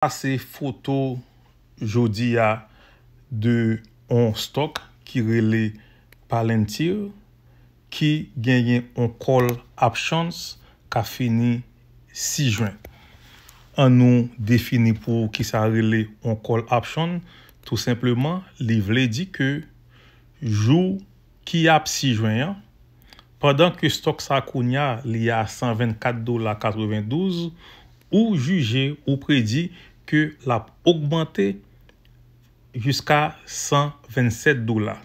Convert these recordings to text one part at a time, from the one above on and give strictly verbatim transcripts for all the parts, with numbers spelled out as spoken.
Sa se foto jodi a de yon stock ki rele Palantir, ki genyen yon call options k ap fini sis jen. An nou defini pou ki sa rele yon call option. Tou senpleman, li vle di ke jou ki ap sis jen an, pandan ke stock sa kounye a li a san vennkat dola katrevendouz, ou jije, ou predi ke l ap ogmante jiska san vennsèt dola.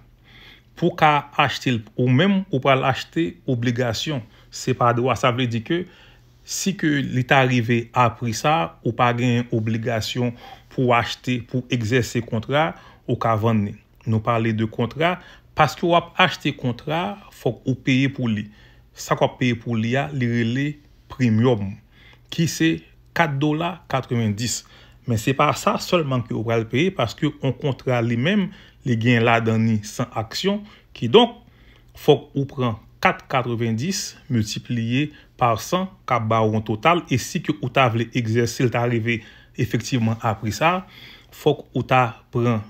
Pou w ka achte l ou menm, ou pral achte obligasyon. Se pa dwa, sa vle di ke si ke li ta rive a pri sa, ou pa genyen obligasyon pou w achte, pou w egzèse kontra, ou ka vann li. Nou pale de kontra, paske w ap achte kontra, fòk ou peye pou li. Sa k w ap peye pou li a, li rele premium, ki se kat dola katrevenndis. Men se pa sa sèlman ke ou pral peye, paske yon kontra li menm, li gen ladan li san aksyon. Kidonk, fòk ou pran kat katrevendis miltipliye pa san, k ap ba w yon total. E si ke ou ta vle egzèse l ta rive efektivman a pri sa, fòk ou ta pran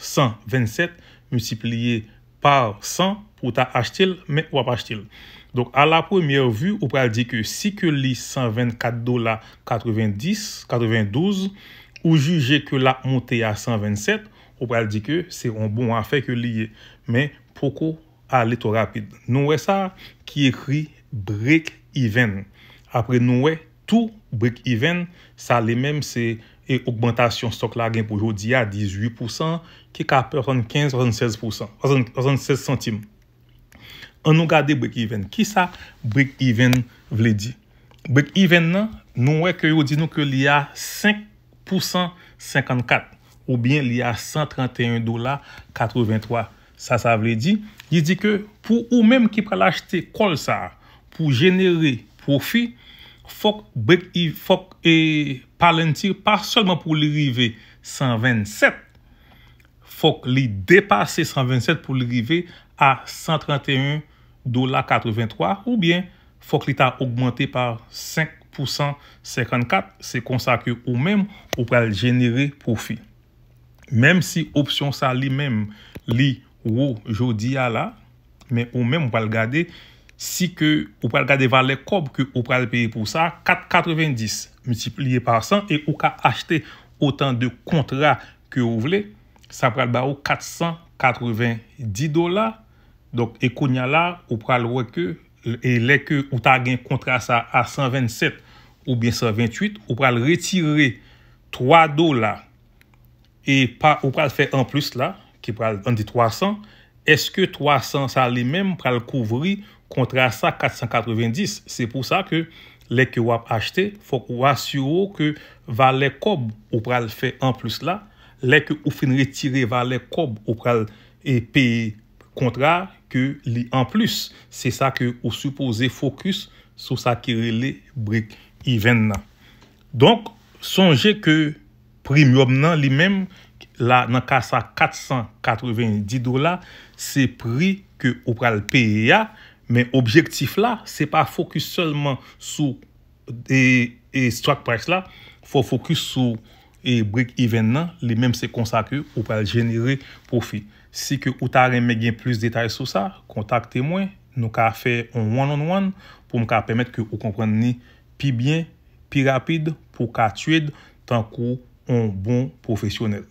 san vennsèt miltipliye pa san pou w ta achte l, men w ap achte l. Donk, a la premyè vi, ou pral di ke si ke li san vennkat dola katrevendis, katrevendouz, ou jije ke l ap monte a san vennsèt, ou pral di ke se yon bon afè ke li ye. Men poko ale twò rapid. Nou wè sa ki ekri break even. Apre nou wè tou break even, sa li menm se e ogmantasyon stock la gen pou jodi a, dizuit pousan, ki ka fè swasannkenz, swasannsèz pousan, swasann-, swasannsèz santim. An nou gade break even. Kisa break even vle di? Break even nan, nou wè ke yo di nou ke li a senk pousan senkannkat, oubyen li a san tranteyen dola katreventwa. Sa, sa vle di, li di ke pou ou menm ki pral achte call sa a, pou jenere pwofi, fòk break e-, fòk e Palantir pa sèlman pou li rive san vennsèt, fòk li depase san vennsèt pou li rive a san tranteyen dola katreventwa, oubyen fòk li ta ogmante pa senk pousan senkannkat. Se konsa ke ou menm, ou pral jenere pwofi. Menm si opsyon sa li menm, li wo jodi a la, men ou menm ou pral gade, si ke ou pral gade valè kòb ke ou pral peye pou sa, kat katrevendis miltipliye pa san, e ou ka achte otan de kontra ke ou vle, sa pral ba ou kat san katrevendis dola. Donk, e kounye a la, ou pral wè ke, e lè ke ou ta gen kontra sa a san vennsèt oubyen san venntuit, ou pral retire twa dola e pa, ou pral fè anplis la, ki pral, ann di twa san, èske twa san sa li menm pral kouvri kontra sa kat san katrevendis? Se pou sa ke lè ke w ap achte, fòk ou asire w ke valè kòb ou pral fè anplis la, lè ke ou fin retire valè kòb ou pral, e, peye kontra, ke li anplis. Se sa ke ou sipoze fokis sou sa ki rele break even nan. Donk, sonje ke premium nan li menm, la, nan ka sa, kat san katrevendis dola, se pri ke ou pral peye a, men objektif la, se pa fokis sèlman sou, e, e stock price la, fò fokis sou, e, break even nan, li menm se konsa ke ou pral jenere pwofi. Si ke ou ta renmen gen plis detay sou sa, kontakte mwen, nou ka fè yon one on one pou m ka pèmèt ke ou konprann li pi byen, pi rapid, pou w ka trade tankou yon bon pwofesyonèl.